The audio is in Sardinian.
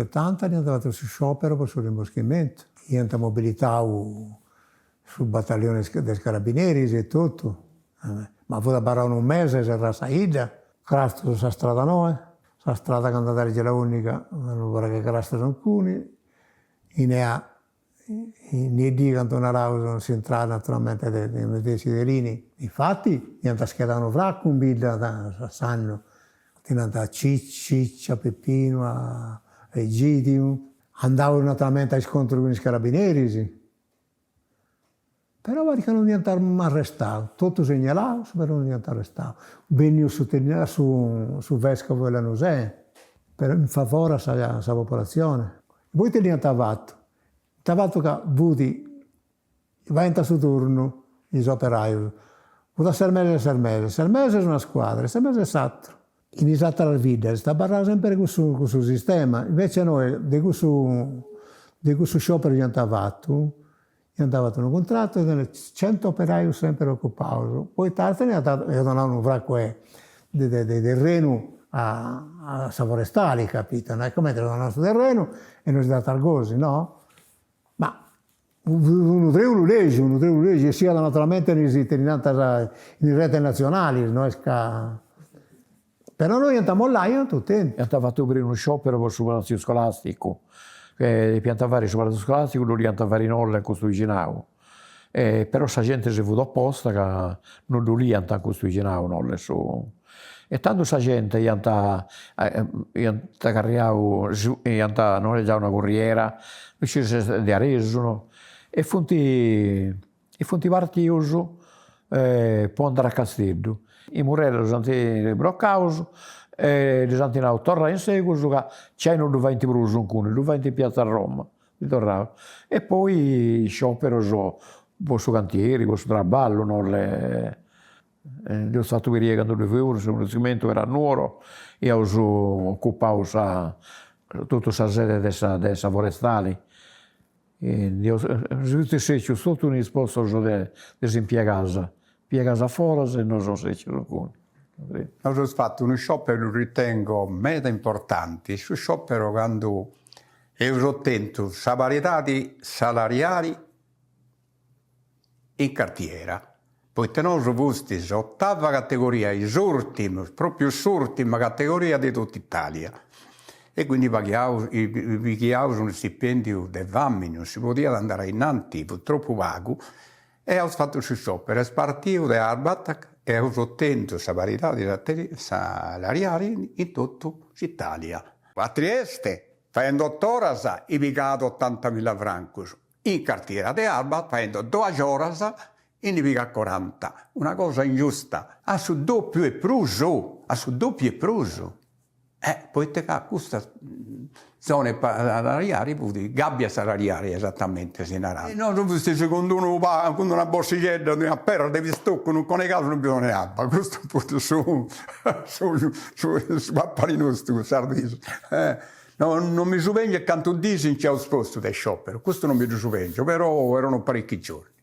Setanta iant fatu su sciopero po su rimboschimentu, iant mobilitau su batallioni de is carabineris e totu, ma fut abarrau unu mese serrà sa 'idda, crastus sa strada noa, sa strada chi andat a Gelaonniga, unu pagu 'e crastus incuni, in Niedì cantu naraus s'intrada naturalmente de de matessi Delini. Infati iant schedau unu fracu in bidda s'annu, ti nant a Cicci, a Peppinu, a Egidiu, andaus naturalmente a iscontru cun is carabineris, però parit ca non dd'iant arrestau, totu segnalaus però non dd'iant arrestau. Benniu su su su vescovu 'e Lanusè, però in favore a sa sa popolatzione. Poi ite dd'iant fatu? Dd'iant fatu ca fut, faiant su turnu is operaius, fut a ses meses ses meses, ses meses una scuadra e ses meses s'aturu. In is ateras biddas est abarrau sempri cussu cussu sistema, invece innoi de cussu de cussu scioperu chi iant fatu, iant fatu unu cuntratu e tenint centu operaius sempri ocupaus, poita iant donau unu fracu de de terrenu a sa forestali, capito, no est cumenti donant su terrenu e non si dat gosi, no? Ma unu treulu lègiu, unu treulu lègiu, e siat naturalmente in is ite ddi nant in is retes natzionalis, no est ca Però no iant mollau, iant otentu. Iant fatu puru unu sciopero po su palatziu scolasticu, depiant fari su palatziu scolasticu ddu 'oliant fari in Ollai in custu bixinau, però sa genti si fut oposta ca non ddu 'oliant in custu bixinau in Ollai su e tandu sa genti iant iant carriau iant noleggiau una corriera, no sciu si est de Aresu no, e funt e funt partius po andai a Casteddu. In Murera ddus ant blocaus e ddis ant nau torrai in segus ca giai non ddu faint prus inguni, ddu faint in piazza Roma, torraus. E poi scioperus po su cantieri, po su traballu, no Nd'eus fatu biri candu ddoi feus su rimboschimentu era a Nuoro, iaus ocupau sa totu sa sede de sa de sa forestali, nd'eus si funt secius totu in is postus de is impiegaus, impiegaus a foras e nosu secius inguni. Nosu eus fatu unu scioperu ritengo meda importanti, su scioperu candu eus otentu sa paridadi salariali in cartiera, poita nosu fustis s'otava categoria, is urtimus, propriu s'urtima categoria de totu Italia e quindi paghiaus pighiaus unu stipendiu de famini, non si podiat andai ainnanti, fut tropu pagu e aus fatu su scioperu, est partiu de Arbatax e aus otentu sa paridadi salariali in totu s'Italia. A Trieste, faendi ot'oras, i pigat otantamilla francus, In cartiera de Arbatax, faendo duas oras, indi pigat coranta, una cosa ingiusta, a su doppiu e prus, a su doppiu e prus, eh poita ca custa zona salariali fut gabbia salariali esattamente si narat. E nosu fustis cun d'unu cun d'una borsixedda una perra de pistoccu, unu 'uconi 'e casu unu bidoni 'e abba, custu fut su su su papari nostu cussas dis No non mi suvèngiat cantu dis nci aus postu de sciòperu, custu non mi ddu suvèngiu, però erano parecchi giorni.